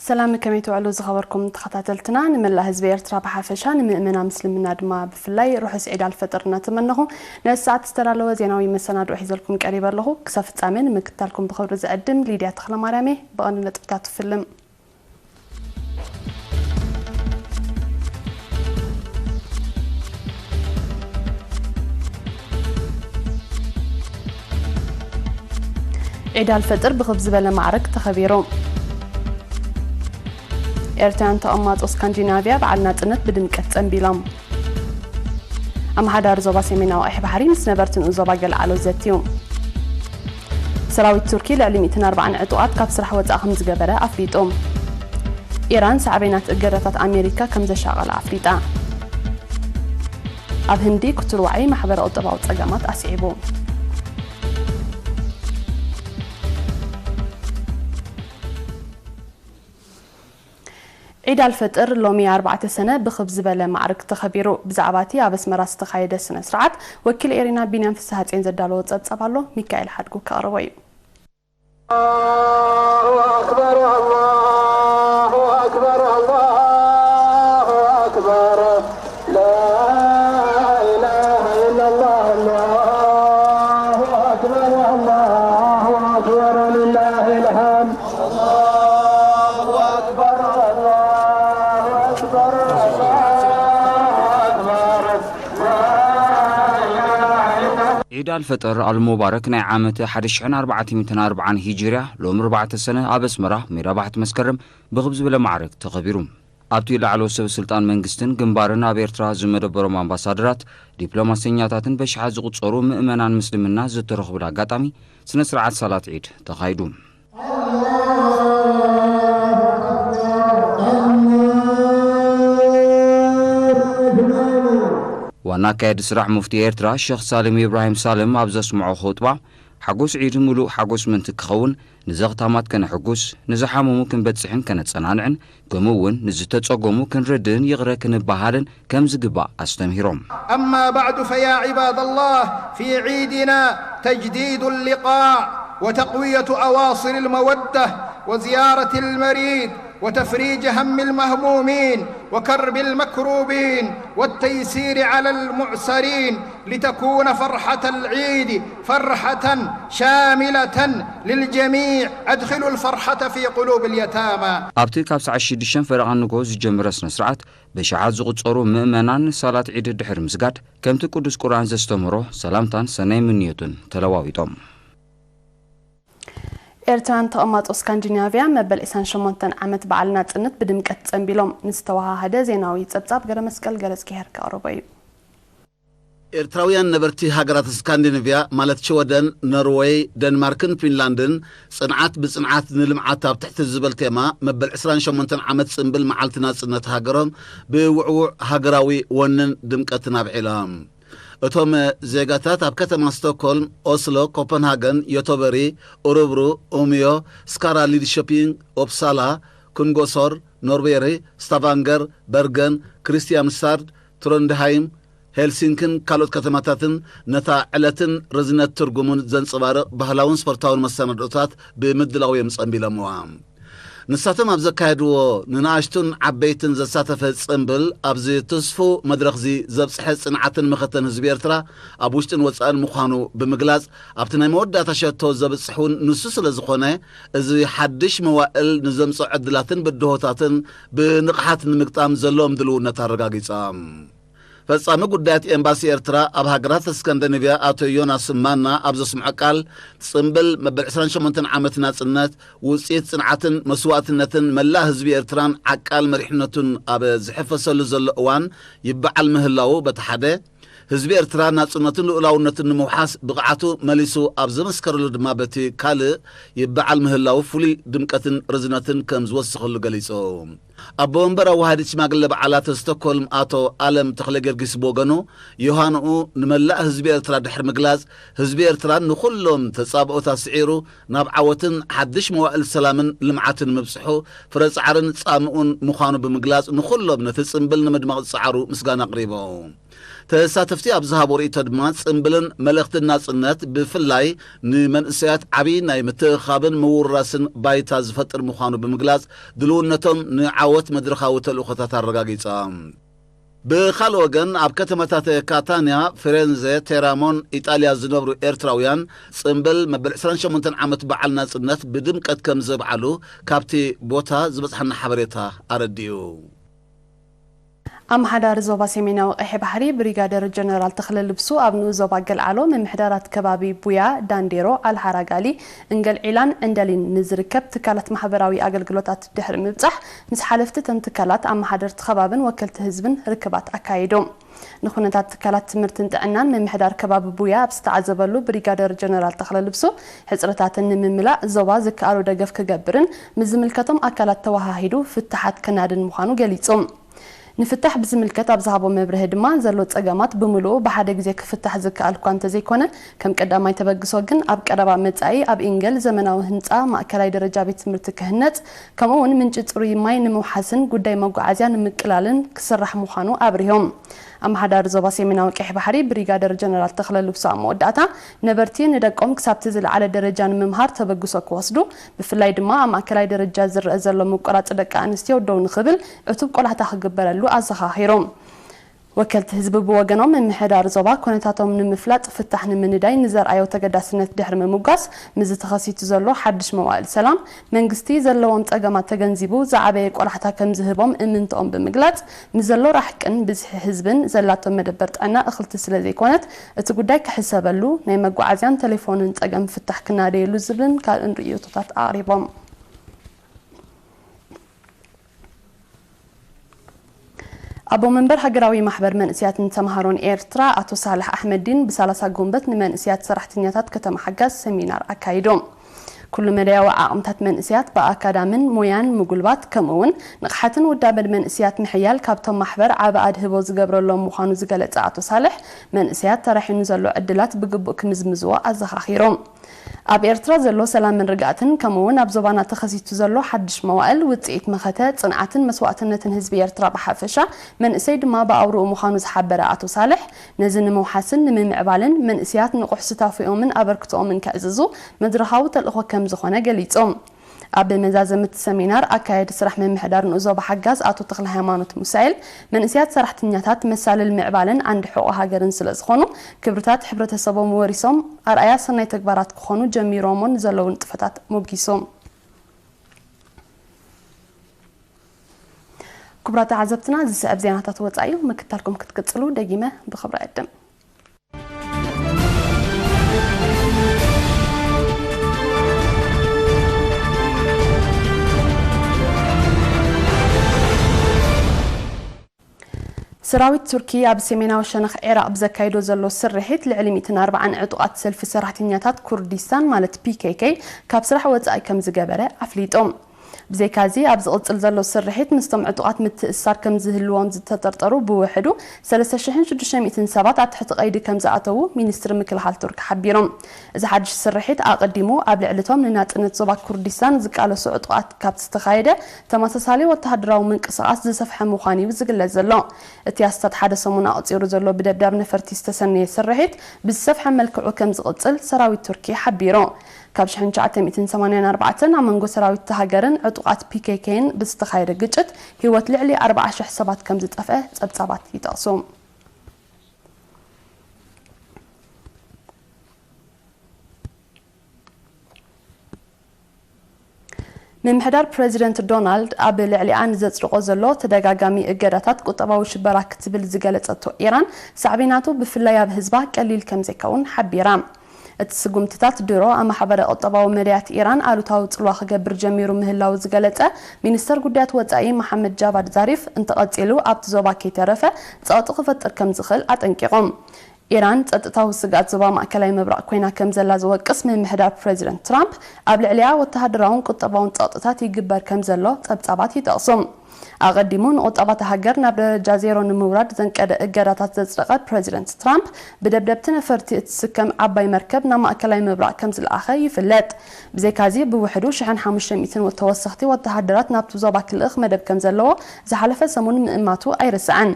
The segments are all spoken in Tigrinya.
ሰላም፣ ከመይ ትውዕሉ ዝኸበርኩም ተኸታተልትና? ንመላእ ህዝቢ ኤርትራ ብሓፈሻ፣ ንምእመና ምስልምና ድማ ብፍላይ ርሑስ ዒድ ኣልፈጥር እናተመነኹ፣ ነዚ ሰዓት ዝተዳለወ ዜናዊ መሰናድኦ ሒዘልኩም ቀሪበ ኣለኹ። ክሳብ ፍጻሜ ንምክትታልኩም ብኽብሪ ዝዕድም ሊድያ ተኽለማርያም እየ። ብቐንዱ ነጥብታት ትፍልም። ዒድ ኣልፈጥር ብኽብ ዝበለ ማዕርግ ተኸቢሩ። ኤርትራውያን ተቐማጦ ስካንዲናቭያ በዓል ናጽነት ብድምቀት ጸንቢሎም። ኣመሓዳሪ ዞባ ሰሜናዊ ቀይሕ ባሕሪ ምስ ነበርቲ ንኡስ ዞባ ገለዓሎ ዘትዩ። ሰራዊት ቱርኪ ልዕሊ ሚእትን ኣርባዓን ዕጡቓት ካብ ስራሕ ወጻኢ ከም ዝገበረ ኣፍሊጡ። ኢራን ሳዕቤናት እገዳታት ኣሜሪካ ከም ዘሻቐላ ኣፍሊጣ። ኣብ ህንዲ ክቱር ዋዒ ማሕበረ ቁጠባዊ ጸገማት ኣስዒቡ። ዒድ ኣልፈጥር ሎሚ ኣርባዕተ ሰነ ብኽብ ዝበለ ማዕርግ ተኸቢሩ። ብዛዕባ እቲ ኣብ ኣስመራ ዝተኻየደ ስነ ስርዓት ወኪል ኤሪና ቢንያም ፍስሃጽዮን ዘዳለዎ ጸብጻብ ኣሎ። ሚካኤል ሓድጉ ከቕርቦ እዩ። الله أكبر، الله أكبر، الله أكبر. لا إله إلا الله، الله أكبر، الله أكبر، لله الحمد. الله أكبر، الله أكبر، الله أكبر. ዒድ ኣልፈጥር ኣልሙባረክ ናይ ዓመት ሓደ ሽሕን ኣርባዕተ ሚእትን ኣርባዓን ሂጅርያ ሎሚ ኣርባዕተ ሰነ ኣብ ኣስመራ ሜዳ ባሕቲ መስከረም ብኽብ ዝበለ ማዕረግ ተኸቢሩ። ኣብቲ ላዕለዎት ሰብ ስልጣን መንግስትን ግንባርን ኣብ ኤርትራ ዝመደበሮም ኣምባሳደራት፣ ዲፕሎማሰኛታትን በሽሓት ዝቑጸሩ ምእመናን ምስልምና ዝተረኽቡሉ ኣጋጣሚ ስነ ስርዓት ሳላት ዒድ ተኻይዱ። ዋና ኣካያዲ ስራሕ ሙፍቲ ኤርትራ ሸኽ ሳልም ኢብራሂም ሳልም ኣብ ዘስምዖ ኹጥባ፣ ሓጎስ ዒድ ምሉእ ሓጎስ ምእንቲ ክኸውን፣ ንዘኽታማት ከነሕጉስ፣ ንዝሓመሙ ክንበጽሕን ከነጸናንዕን፣ ከምኡ እውን ንዝተጸገሙ ክንረድእን ይቕረ ክንበሃልን ከም ዝግባእ ኣስተምሂሮም። أما بعد، فيا عباد الله، في عيدنا تجديد اللقاء وتقوية أواصر المودة وزيارة المريض وتفريج هم المهمومين وكرب المكروبين والتيسير على المعسرين، لتكون فرحة العيد فرحة شاملة للجميع. أدخلوا الفرحة في قلوب اليتامى. ኣብቲ ካብ ሰዓት ሽዱሽተ ፈረቓ ንግሆ ዝጀመረ ስነ ስርዓት፣ በሽሓት ዝቑጸሩ ምእመናን ሳላት ዒድ ድሕሪ ምስጋድ፣ ከምቲ ቅዱስ ቁርኣን ዘስተምህሮ ሰላምታን ሰናይ ምንዮትን ተለዋዊጦም። ኤርትራን ተቐማጦ ስካንዲናቭያ መበል ዕስራን ሸሞንተን ዓመት በዓል ናጽነት ብድምቀት ጸንቢሎም። ንዝተወሃሃደ ዜናዊ ጸብጻብ ገረመስቀል ገረዝግሄር ከቕርቦ እዩ። ኤርትራውያን ነበርቲ ሃገራት ስካንዲኔቭያ ማለት ሽወደን፣ ኖርወይ፣ ደንማርክን ፊንላንድን ጽንዓት ብጽንዓት ንልምዓት ኣብ ትሕቲ ዝብል ቴማ መበል ዕስራን ሸሞንተን ዓመት ጽንብል መዓልቲ ናጽነት ሃገሮም ብውዕዉዕ ሃገራዊ ወንን ድምቀትን ኣብዒሎም። እቶም ዜጋታት ኣብ ከተማ ስቶክሆልም፣ ኦስሎ፣ ኮፐንሃገን፣ ዮቶበሪ፣ ኡሩብሩ፣ ኡምዮ፣ ስካራ፣ ሊድሾፒንግ፣ ኦፕሳላ፣ ኩንጎሶር፣ ኖርቤሪ፣ ስታቫንገር፣ በርገን፣ ክሪስቲያንስታድ፣ ትሮንድሃይም፣ ሄልሲንክን ካልኦት ከተማታትን ነታ ዕለትን ርዝነት ትርጉሙን ዘንጸባርቕ ባህላውን ስፖርታውን መሰናድኦታት ብምድላው እዮም ጸንቢሎምዋ። ንሳቶም ኣብ ዘካየድዎ ንንኣሽቱን ዓበይትን ዘሳተፈ ጽምብል፣ ኣብዚ ትስፉው መድረኽዚ ዘብጽሐ ጽንዓትን መኸተን ህዝቢ ኤርትራ ኣብ ውሽጥን ወጻእን ምዃኑ ብምግላጽ፣ ኣብቲ ናይ መወዳእታ ሸቶ ዘብጽሕ እውን ንሱ ስለ ዝኾነ፣ እዚ ሓድሽ መዋእል ንዘምጽኦ ዕድላትን ብድሆታትን ብንቕሓት ንምግጣም ዘለዎም ድልውነት ኣረጋጊጾም። ፈጻሚ ጉዳያት ኤምባሲ ኤርትራ ኣብ ሃገራት ስካንዲኔቭያ ኣቶ ዮናስ ማና ኣብ ዘስምዖ ቃል፣ ጽምብል መበል ዕስራን ሸሞንተን ዓመት ናጽነት ውጽኢት ጽንዓትን መስዋእትነትን መላእ ህዝቢ ኤርትራን ዓቃል መሪሕነቱን ኣብ ዝሕፈሰሉ ዘሎ እዋን ይበዓል ምህላዉ በቲ ሓደ፣ ህዝቢ ኤርትራ ናጽነቱን ልኡላውነቱን ንምውሓስ ብቕዓቱ መሊሱ ኣብ ዘመስከረሉ ድማ በቲ ካልእ ይበዓል ምህላዉ ፍሉይ ድምቀትን ርዝነትን ከም ዝወሰኸሉ ገሊጹ። ኣቦ ወንበር ኣዋሃዲት ሽማግለ በዓላት ስቶክሆልም ኣቶ ኣለም ተኽለ ጊዮርጊስ ብወገኑ፣ ዮሃንኡ ንመላእ ህዝቢ ኤርትራ ድሕሪ ምግላጽ፣ ህዝቢ ኤርትራን ንኹሎም ተጻብኦታት ስዒሩ ናብ ዓወትን ሓድሽ መዋእል ሰላምን ልምዓትን ምብጽሑ ፍረ ጻዕርን ጻምኡን ምዃኑ ብምግላጽ፣ ንኹሎም ነቲ ጽምብል ንምድማቕ ዝጸዓሩ ምስጋና ኣቕሪቡ። ተሳተፍቲ ኣብ ዝሃቦ ርእይቶ ድማ፣ ጽምብልን መልእኽትን ናጽነት ብፍላይ ንመንእሰያት ዓቢ ናይ ምትእኻብን ምውራስን ባይታ ዝፈጥር ምዃኑ ብምግላጽ፣ ድልውነቶም ንዓወት መድረኻዊ ተልእኾታት ኣረጋጊጻ። ብኻልእ ወገን፣ ኣብ ከተማታት ካታንያ፣ ፊሬንዘ፣ ቴራሞን ኢጣልያ ዝነብሩ ኤርትራውያን፣ ጽምብል መበል ዕስራን ሸሞንተን ዓመት በዓል ናጽነት ብድምቀት ከም ዘብዓሉ ካብቲ ቦታ ዝበጽሓና ሓበሬታ ኣረዲኡ። ኣመሓዳሪ ዞባ ሰሜናዊ ቀይሕ ባሕሪ ብሪጋደር ጀነራል ተኽለ ልብሱ፣ ኣብ ንኡስ ዞባ ገልዓሎ፣ ምምሕዳራት ከባቢ ቡያ፣ ዳንዴሮ፣ ኣልሃራጋሊ፣ እንገልዒላን ዕንደሊን ንዝርከብ ትካላት ማሕበራዊ ኣገልግሎታት ድሕሪ ምብጻሕ፣ ምስ ሓለፍቲ እተን ትካላት፣ ኣመሓደርቲ ከባብን ወከልቲ ህዝብን ርክባት ኣካይዱ። ንኹነታት ትካላት ትምህርትን ጥዕናን ምምሕዳር ከባቢ ቡያ ኣብ ዝተዓዘበሉ፣ ብሪጋደር ጀነራል ተኽለ ልብሱ፣ ሕጽረታትን ንምምላእ ዞባ ዝከኣሎ ደገፍ ክገብርን ምስ ዝምልከቶም ኣካላት ተወሃሂዱ ፍታሓት ከናድን ምዃኑ ገሊጹ። ንፍታሕ ብዝምልከት ኣብ ዝሃቦ መብርሂ ድማ፣ ዘሎ ጸገማት ብምሉኡ ብሓደ ግዜ ክፍታሕ ዝከኣል እኳ እንተዘይኮነ፣ ከም ቀዳማይ ተበግሶ ግን ኣብ ቀረባ መጻኢ ኣብ ኢንገል ዘመናዊ ህንጻ ማእከላይ ደረጃ ቤት ትምህርቲ ክህነጽ፣ ከምኡ እውን ምንጪ ጽሩይ ማይ ንምውሓስን ጉዳይ መጓዓዝያ ንምቅላልን ክስራሕ ምዃኑ ኣብሪሆም። ኣመሓዳሪ ዞባ ሰሜናዊ ቀይሕ ባሕሪ ብሪጋደር ጀነራል ተኽለ ልብሱ ኣብ መወዳእታ፣ ነበርቲ ንደቆም ክሳብቲ ዝለዓለ ደረጃ ንምምሃር ተበግሶ ክወስዱ፣ ብፍላይ ድማ ኣብ ማእከላይ ደረጃ ዝረአ ዘሎ ምቁራጽ ደቂ ኣንስትዮ ደው ንኽብል ዕቱብ ቆላሕታ ክግበረሉ ኣዘኻኺሮም። ወከልቲ ህዝቢ ብወገኖም፣ ምምሕዳር ዞባ ኩነታቶም ንምፍላጥ ፍታሕ ንምንዳይ ንዘርኣዮ ተገዳስነት ድሕሪ ምምጓስ፣ ምስዚ ተኸሲቱ ዘሎ ሓድሽ መዋእል ሰላም፣ መንግስቲ ዘለዎም ጸገማት ተገንዚቡ ዝዓበየ ቆላሕታ ከም ዝህቦም እምንትኦም ብምግላጽ፣ ንዘሎ ራሕቅን ብዝሒ ህዝብን ዘላቶ መደበር ጥዕና እኽልቲ ስለ ዘይኮነት፣ እቲ ጉዳይ ክሕሰበሉ፣ ናይ መጓዓዝያን ቴሌፎንን ጸገም ፍታሕ ክናደየሉ ዝብልን ካልእን ርእይቶታት ኣቕሪቦም። ኣቦ መንበር ሃገራዊ ማሕበር መንእሰያትን ተምሃሮን ኤርትራ ኣቶ ሳልሕ ኣሕመዲን ብሰላሳ ጉንበት ንመንእሰያት ሰራሕተኛታት ከተማ ሓጋዝ ሰሚናር ኣካይዶም። ኩሉ መዳያዊ ዓቕምታት መንእሰያት ብኣካዳምን ሞያን ምጉልባት፣ ከምኡ እውን ንቕሓትን ውዳበን መንእሰያት ምሕያል ካብቶም ማሕበር ዓቢ ኣድህቦ ዝገብረሎም ምዃኑ ዝገለጸ ኣቶ ሳልሕ፣ መንእሰያት ተራሒኑ ዘሎ ዕድላት ብግቡእ ክምዝምዝዎ ኣዘኻኺሮም። ኣብ ኤርትራ ዘሎ ሰላምን ርግኣትን፣ ከምኡ እውን ኣብ ዞባና ተኸሲቱ ዘሎ ሓድሽ መዋእል ውጽኢት መኸተ፣ ጽንዓትን መስዋእትነትን ህዝቢ ኤርትራ ብሓፈሻ፣ መንእሰይ ድማ ብኣውርኡ ምዃኑ ዝሓበረ ኣቶ ሳልሕ፣ ነዚ ንምውሓስን ንምምዕባልን መንእሰያት ንቑሕ ስታፊኦምን ኣበርክቶኦምን ከዕዝዙ መድረኻዊ ተልእኾ ከም ዝኾነ ገሊጾም። ኣብ መዛዘሚ እቲ ሰሚናር፣ ኣካያዲ ስራሕ ምምሕዳር ንኡስ ዞባ ሓጋዝ ኣቶ ተኽለ ሃይማኖት ሙሳኤል፣ መንእሰያት ሰራሕተኛታት መሳልል ምዕባለን ዓንዲ ሕቖ ሃገርን ስለ ዝኾኑ፣ ክብርታት ሕብረተሰቦም ወሪሶም ኣርኣያ ሰናይ ተግባራት ክኾኑ ጀሚሮሞን ዘለዉ ንጥፈታት ሞጊሶም። ክቡራት ተዓዘብትና፣ ዝስዕብ ዜናታት ወጻኢ እዩ። ምክታልኩም ክትቅጽሉ ደጊመ ብኽብሪ እዕድም። ሰራዊት ቱርኪ ኣብ ሰሜናዊ ሸነኽ ዒራቕ ብዘካይዶ ዘሎ ስርሒት፣ ልዕሊ ሚእትን ኣርባዓን ዕጡቓት ሰልፊ ሰራሕተኛታት ኩርዲስታን፣ ማለት ፒ ኬ ኬ፣ ካብ ስራሕ ወጻኢ ከም ዝገበረ ኣፍሊጦም። ብዘይካዚ፣ ኣብ ዝቕጽል ዘሎ ስርሒት፣ ምስቶም ዕጡቓት ምትእስሳር ከም ዝህልዎም ዝተጠርጠሩ ብውሕዱ ሰለስተ ሽሕን ሽዱሽተ ሚእትን ሰባት ኣብ ትሕቲ ቀይዲ ከም ዝኣተዉ ሚኒስትሪ ምክልኻል ቱርኪ ሓቢሮም። እዚ ሓድሽ ስርሒት፣ ኣቐዲሙ ኣብ ልዕሊ እቶም ንናጽነት ዞባ ኩርዲስታን ዝቃለሱ ዕጡቓት ካብ ዝተኻየደ ተመሳሳሊ ወተሃደራዊ ምንቅስቓስ ዝሰፍሐ ምዃኑ እዩ ዝግለጽ ዘሎ። እቲ ኣስታት ሓደ ሰሙን ኣቑጺሩ ዘሎ ብደብዳብ ነፈርቲ ዝተሰነየ ስርሒት ብዝሰፍሐ መልክዑ ከም ዝቕጽል ሰራዊት ቱርኪ ሓቢሩ። ካብ ሽሕን ትሽዓተ ሚእትን ሰማንያን ኣርባዕተን ኣብ መንጎ ሰራዊት እታ ሃገርን ዕጡቓት ፒ ኬ ኬን ብዝተኻየደ ግጭት ህይወት ልዕሊ ኣርባዓ ሽሕ ሰባት ከም ዝጠፍአ ጸብጻባት ይጠቕሱ። ምምሕዳር ፕረዚደንት ዶናልድ ኣብ ልዕሊኣ ንዘጽድቖ ዘሎ ተደጋጋሚ እገዳታት ቁጠባዊ ሽበራ ክትብል ዝገለጸቶ ኢራን፣ ሳዕቤናቱ ብፍላይ ኣብ ህዝባ ቀሊል ከም ዘይከውን ሓቢራ። እቲ ስጉምትታት ድሮ ኣብ ማሕበረ ቁጠባዊ መዳያት ኢራን ኣሉታዊ ጽልዋ ክገብር ጀሚሩ ምህላዉ ዝገለጸ ሚኒስተር ጉዳያት ወጻኢ መሓመድ ጃቫድ ዛሪፍ፣ እንተቐጺሉ ኣብቲ ዞባ ከይተረፈ ጸቕጢ ክፈጥር ከም ዝኽእል ኣጠንቂቖም። ኢራን ጸጥታዊ ስግኣት ዞባ ማእከላይ ምብራቕ ኮይና ከም ዘላ ዝወቅስ ምምሕዳር ፕረዚደንት ትራምፕ፣ ኣብ ልዕሊኣ ወተሃደራውን ቁጠባውን ጸቕጥታት ይግበር ከም ዘሎ ጸብጻባት ይጠቕሱ። ኣቐዲሙ ንቑጠባ እታ ሃገር ናብ ደረጃ ዜሮ ንምውራድ ዘንቀደ እገዳታት ዘጽደቐ ፕረዚደንት ትራምፕ፣ ብደብደብቲ ነፈርቲ እትስከም ዓባይ መርከብ ናብ ማእከላይ ምብራቕ ከም ዝለኣኸ ይፍለጥ። ብዘይካዚ፣ ብውሕዱ ሽሕን ሓሙሽተ ሚእትን ተወሰኽቲ ወተሃደራት ናብቲ ዞባ ክልእኽ መደብ ከም ዘለዎ ዝሓለፈ ሰሙን ምእማቱ ኣይርሳዕን።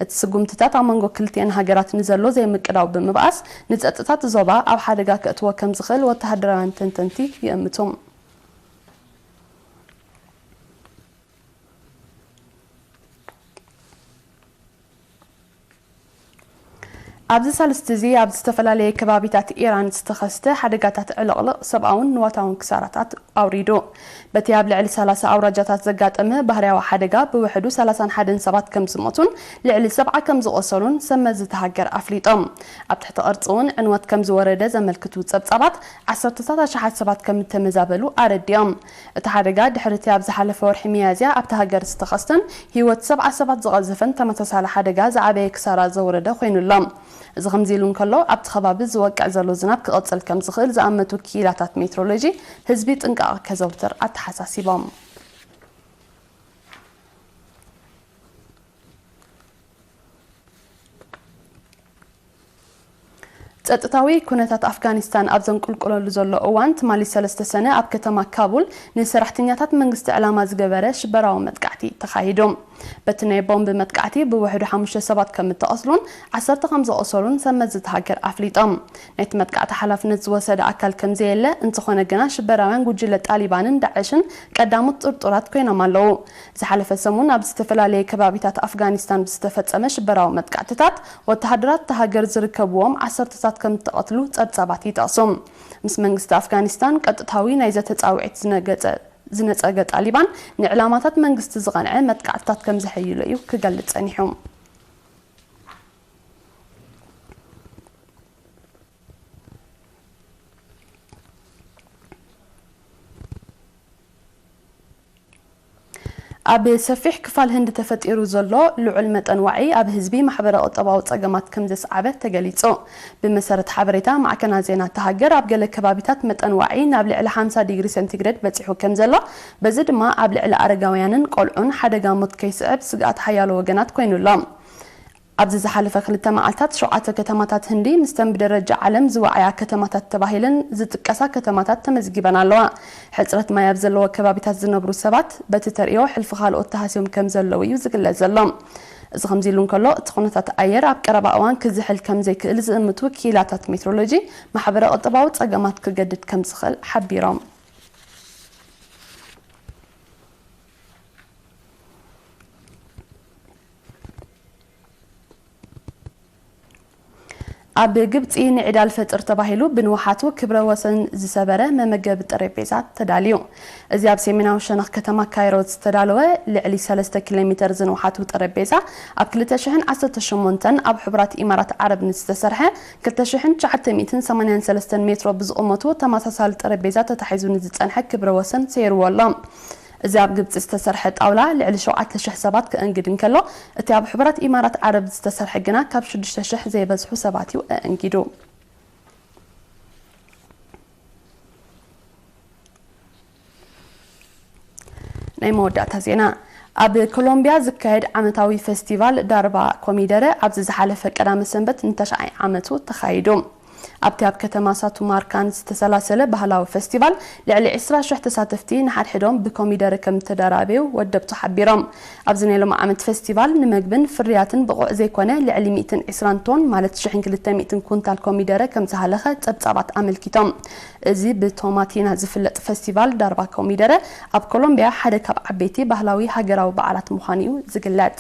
እቲ ስጉምትታት ኣብ መንጎ ክልቲኤን ሃገራት ንዘሎ ዘይምቅዳው ብምብኣስ፣ ንጸጥታ እቲ ዞባ ኣብ ሓደጋ ከእትዎ ከም ዝኽእል ወተሃደራውያን ተንተንቲ ይእምቱ። ኣብዚ ሳልስቲ እዚ ኣብ ዝተፈላለየ ከባቢታት ኢራን ዝተኸስተ ሓደጋታት ዕልቕልቕ ሰብኣውን ንዋታውን ክሳራታት ኣውሪዱ። በቲ ኣብ ልዕሊ ሰላሳ ኣውራጃታት ዘጋጠመ ባህርያዊ ሓደጋ ብውሕዱ ሰላሳን ሓደን ሰባት ከም ዝሞቱን ልዕሊ ሰብዓ ከም ዝቖሰሉን ሰብ መዚ እታ ሃገር ኣፍሊጦም። ኣብ ትሕቲ ቅርጺ እውን ዕንወት ከም ዝወረደ ዘመልክቱ ጸብጻባት ዓሰርተታት ኣሽሓት ሰባት ከም እተመዛበሉ ኣረዲኦም። እቲ ሓደጋ ድሕሪ እቲ ኣብ ዝሓለፈ ወርሒ ሚያዝያ ኣብታ ሃገር ዝተኸስተን ህይወት ሰብዓ ሰባት ዝቐዘፈን ተመሳሳሊ ሓደጋ ዝዓበየ ክሳራ ዘውረደ ኮይኑ ኣሎ። እዚ ከምዚ ኢሉ እንከሎ፣ ኣብቲ ከባቢ ዝወቅዕ ዘሎ ዝናብ ክቕጽል ከም ዝኽእል ዝኣመቱ ክኢላታት ሜትሮሎጂ፣ ህዝቢ ጥንቃቐ ከዘውትር ኣተሓሳሲቦም። ጸጥታዊ ኩነታት ኣፍጋኒስታን ኣብ ዘንቁልቁለሉ ዘሎ እዋን፣ ትማሊ ሰለስተ ሰነ ኣብ ከተማ ካቡል ንሰራሕተኛታት መንግስቲ ዕላማ ዝገበረ ሽበራዊ መጥቃዕቲ ተኻይዱ። በቲ ናይ ቦምብ መጥቃዕቲ ብውሕዱ ሓሙሽተ ሰባት ከም እተቐስሉን ዓሰርተ ከም ዝቖሰሉን ሰብ መዚ እታ ሃገር ኣፍሊጦም። ናይቲ መጥቃዕቲ ሓላፍነት ዝወሰደ ኣካል ከም ዘየለ፣ እንተኾነ ግና ሽበራውያን ጉጅለ ጣሊባንን ዳዕሽን ቀዳሞት ጥርጡራት ኮይኖም ኣለዉ። ዝሓለፈ ሰሙን ኣብ ዝተፈላለየ ከባቢታት ኣፍጋኒስታን ብዝተፈጸመ ሽበራዊ መጥቃዕትታት፣ ወተሃደራት እታ ሃገር ዝርከብዎም ዓሰርተታት ከም እተቐትሉ ጸብጻባት ይጠቕሱ። ምስ መንግስቲ ኣፍጋኒስታን ቀጥታዊ ናይ ዘተ ጻውዒት ዝነገጸ-፣ ዝነጸገ ጣሊባን፣ ንዕላማታት መንግስቲ ዝቐንዐ መጥቃዕትታት ከም ዘሐይሎ እዩ ክገልጽ ጸኒሑ። ኣብ ሰፊሕ ክፋል ህንዲ ተፈጢሩ ዘሎ ልዑል መጠን ዋዒ ኣብ ህዝቢ ማሕበረ ቁጠባዊ ጸገማት ከም ዘስዓበ ተገሊጹ። ብመሰረት ሓበሬታ ማዕከናት ዜና እታ ሃገር፣ ኣብ ገለ ከባቢታት መጠን ዋዒ ናብ ልዕሊ ሓምሳ ዲግሪ ሴንቲግሬድ በጺሑ ከም ዘሎ፣ በዚ ድማ ኣብ ልዕሊ ኣረጋውያንን ቆልዑን ሓደጋ ሞት ከይስዕብ ስግኣት ሓያሎ ወገናት ኮይኑ ኣሎ። ኣብዚ ዝሓለፈ ክልተ መዓልታት፣ ሸውዓተ ከተማታት ህንዲ፣ ምስተን ብደረጃ ዓለም ዝወዓያ ከተማታት ተባሂለን ዝጥቀሳ ከተማታት ተመዝጊበን ኣለዋ። ሕጽረት ማይ ኣብ ዘለዎ ከባቢታት ዝነብሩ ሰባት፣ በቲ ተርእዮ ሕልፊ ካልኦት ተሃስዮም ከም ዘለዉ እዩ ዝግለጽ ዘሎ። እዚ ከምዚ ኢሉ እንከሎ፣ እቲ ኩነታት ኣየር ኣብ ቀረባ እዋን ክዝሕል ከም ዘይክእል ዝእምቱ ክኢላታት ሜትሮሎጂ፣ ማሕበረ ቁጠባዊ ጸገማት ክገድድ ከም ዝኽእል ሓቢሮም። ኣብ ግብጺ ንዒድ ኣልፈጥር ተባሂሉ ብንውሓቱ ክብረ ወሰን ዝሰበረ መመገቢ ጠረጴዛ ተዳልዩ። እዚ ኣብ ሰሜናዊ ሸነኽ ከተማ ካይሮ ዝተዳለወ ልዕሊ ሰለስተ ኪሎ ሜተር ዝንውሓቱ ጠረጴዛ፣ ኣብ ክልተ ሽሕን ዓሰርተ ሸሞንተን ኣብ ሕቡራት ኢማራት ዓረብ ንዝተሰርሐ ክልተ ሽሕን ትሽዓተ ሚእትን ሰማንያን ሰለስተን ሜትሮ ብዝቕመቱ ተመሳሳሊ ጠረጴዛ ተታሒዙ ንዝጸንሐ ክብረ ወሰን ሰይርዎ ኣሎ። እዚ ኣብ ግብጺ ዝተሰርሐ ጣውላ ልዕሊ ሸውዓተ ሽሕ ሰባት ከእንግድ እንከሎ፣ እቲ ኣብ ሕቡራት ኢማራት ዓረብ ዝተሰርሐ ግና ካብ ሽዱሽተ ሽሕ ዘይበዝሑ ሰባት እዩ ኣእንጊዱ። ናይ መወዳእታ ዜና። ኣብ ኮሎምቢያ ዝካየድ ዓመታዊ ፈስቲቫል ዳርባ ኮሚደረ ኣብዚ ዝሓለፈ ቀዳመ ሰንበት ንተሽዓይ ዓመቱ ተኻይዱ። ኣብቲ ኣብ ከተማ ሳቱ ማርካን ዝተሰላሰለ ባህላዊ ፈስቲቫል፣ ልዕሊ ዕስራ ሽሕ ተሳተፍቲ ንሓድሕዶም ብኮሚደረ ከም እተደራበዩ ወደብቱ ሓቢሮም። ኣብዚ ናይ ሎሚ ዓመት ፈስቲቫል፣ ንመግብን ፍርያትን ብቑዕ ዘይኮነ ልዕሊ ሚእትን ዕስራን ቶን፣ ማለት ሽሕን ክልተ ሚእትን ኩንታል ኮሚደረ ከም ዝሃለኸ ጸብጻባት ኣመልኪቶም። እዚ ብቶማቲና ዝፍለጥ ፈስቲቫል ዳርባ ኮሚደረ፣ ኣብ ኮሎምቢያ ሓደ ካብ ዓበይቲ ባህላዊ ሃገራዊ በዓላት ምዃኑ እዩ ዝግለጽ።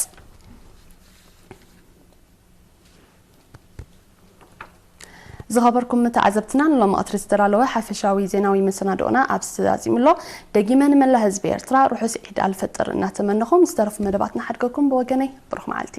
ዝኸበርኩም ተዓዘብትና፣ ንሎሚ ቀትሪ ዝተዳለወ ሓፈሻዊ ዜናዊ መሰናድኦና ኣብዚ ተዛዚሙ ኣሎ። ደጊመ ንመላ ህዝቢ ኤርትራ ርሑስ ዒድ ኣልፈጥር እናተመነኹ፣ ምስ ተረፉ መደባት ንሓድገኩም። ብወገነይ፣ ብሩኽ መዓልቲ።